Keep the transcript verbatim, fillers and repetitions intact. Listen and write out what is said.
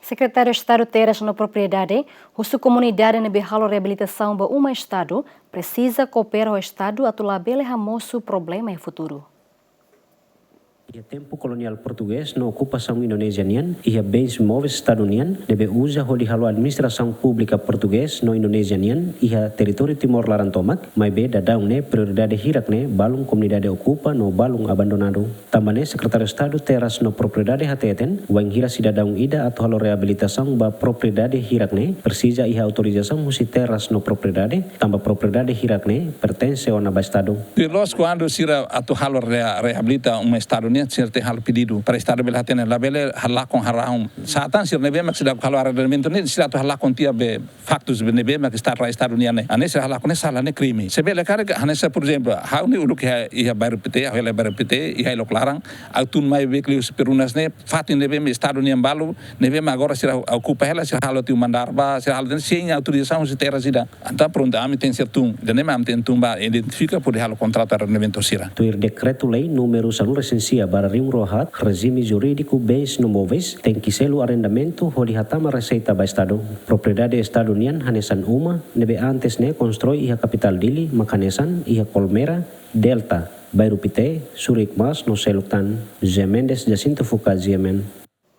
Sekretáriu Estadu Terras no Propriedade husu komunidade ne'ebé halo reabilitasaun ba uma Estadu presiza koopera ho Estadu atu labele hamosu problema iha futuru. Iha tempu koloniál portugés no okupasaun Indonézia nian, iha bens móveis Estadu nian ne'ebé uza hodi halo administrasaun públika portugés no Indonézia nian iha territóriu Timor laran tomak, maibé daudaun ne'e prioridade hirak ne'e balun komunidade okupa no balun abandonadu. Tanba ne'e Sekretáriu Estadu Terras no Propriedade hateten, wainhira sidadaun ida atu halo reabilitasaun ba propriedade hirak ne'e presiza iha autorizasaun husi Terras no Propriedade, tanba propriedade hirak ne'e pertense ona ba Estadu. Tuir loos kuandu sira atu halo rea-, reabilita uma Estadu nian, sira tenke halo pedidu para Estadu bele hatene, labele halakon harahun. Sá tan sira ne'ebé mak seidauk halo arrendamentu ne'e, sira atu halakon tiha be faktus be ne'ebé mak Estadu, rai Estadu nian ne'e. Hanesan sira halakon ne'e sala ne'e krime. Se bele karik hanesan, por ezemplu, ha'u ne'e uluk iha, iha bairru Pité, ha'u hela bairru Pité, iha Ilok Laran, ha'u tun mai bekli husi Perumnas ne'e, fatin ne'ebé mak Estadu nian balu, ne'ebé mak agora sira okupa hela, sira halo tiha uma-an ba, sira halo tiha, sein autorizasaun husi Terras ida. Entaun prontu, ami tenke ser tun. Ida-ne'e mak ami tenke tun ba identifika hodi halo kontratu arrendamentu sira. Tuir Dekretu-Lei númeru sanulu-resin-sia barra rihun rua haat, rejime jurídiku bens no móveis tenke selu arrendamentu hodi hatama reseita ba Estadu. Propriedade Estadu nian hanesan uma ne'ebé antes ne'e konstrui iha kapitál Dili mak hanesan iha Colmera, Delta, bairru Pité, Surik Mas no seluk tan. José Mendes, Jacinto Fuca, G M N.